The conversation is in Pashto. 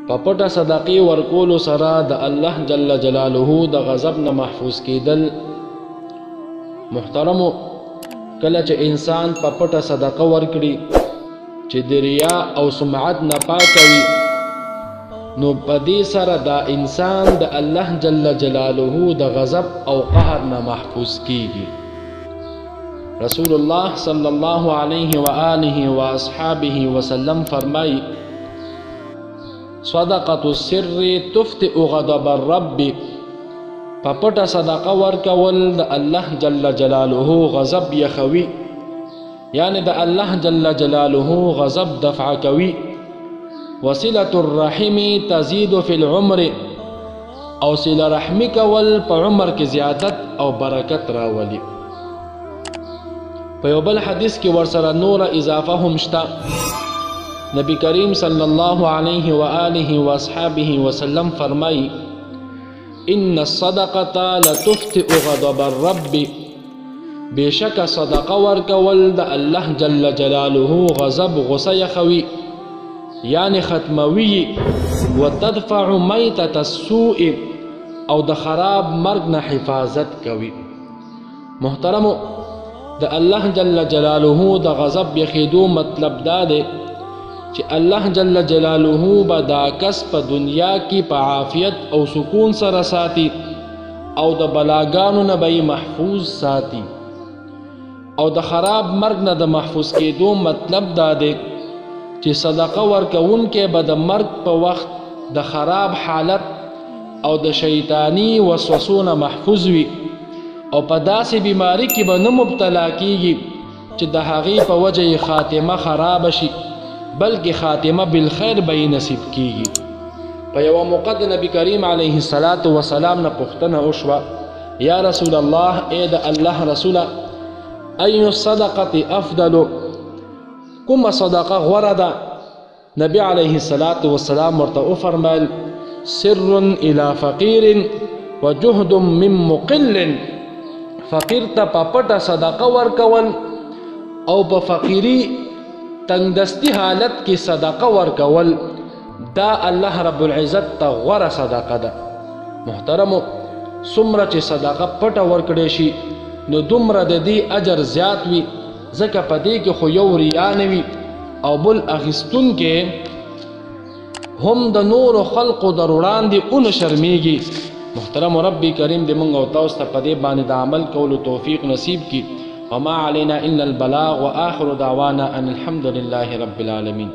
په پټه صدقې ورکولو سره د الله جل جلاله د غضب نه محفوظ کېدل. محترمو، کله چې انسان په پټه صدقه ورکړي چې د ریا او سمعت نه پاکه وي، نو په دې سره دا انسان د الله جل جلاله د غضب او قهر نه محفوظ کیږي. رسول الله صلی الله علیه و آله و اصحابه وسلم فرمایي: صدقة السر تفتئ غضب الرب. په پټه صدقه ورکول د الله جل جلاله غضب یخوي، یعنی د الله جل جلاله غضب دفع کوي. وصلة الرحم تزيد في العمر، او صله رحمی کول په عمر کې زیادت او برکت راولي. په یو بل حدیث کې ورسره نوره اضافه هم شته. نبی کریم صلی الله علیه و آله و اصحابه وسلم فرمایي: ان الصدقة لتفتئ غضب الرب. بېشکه صدقه ورکول د الله جل جلاله غضب غصه یخوي، یعنی ختموي. وتدفع میتة السوء، او د خراب مرګ نه حفاظت کوي. محترمو، د الله جل جلاله د غضب یخېدو مطلب دا دی چې الله جل جلاله به دا کس په دنیا کې په عافیت او سکون سره ساتي او د بلاګانو نه به یې محفوظ ساتي. او د خراب مرګ نه د محفوظ کېدو مطلب دا دی چې صدقه ورکوونکی به د مرګ په وخت د خراب حالت او د شیطاني وسوسو نه محفوظ وي، او په داسې بیماری کې به نه مبتلا کیږي چې د هغې په وجه یې خاتمه خرابه شي، بلکې خاتمه بالخیر به یې نصیب کیږي. په یوه موقع د نبی کریم علیه الصلاة وسلام نه پوښتنه وشوه: یا رسول الله، ای د الله رسوله، ای الصدقة افضل، کومه صدقه غوره ده؟ نبی علیه الصلاة والسلام ورته وفرمایل: سر الی فقیر وجهد من مقل. فقیر ته په پټه صدقه ورکول او په فقیری تنگدستی حالت کې صدقه ورکول، دا الله رب العزت ته غوره صدقه ده. محترمو، څومره چې صدقه پټه ورکړی شي نو دومره د دې اجر زیات وي، ځکه په دې کې خو یو ریا نه وي او بل اخیستونکی هم د نورو خلقو در وړاندې ونه شرمیږي. محترم، رب کریم دې موږ او تاسو ته په دې باندې د عمل کولو توفیق نصیب کړي. وما علينا إلا البلاغ، وآخر دعوانا أن الحمد لله رب العالمين.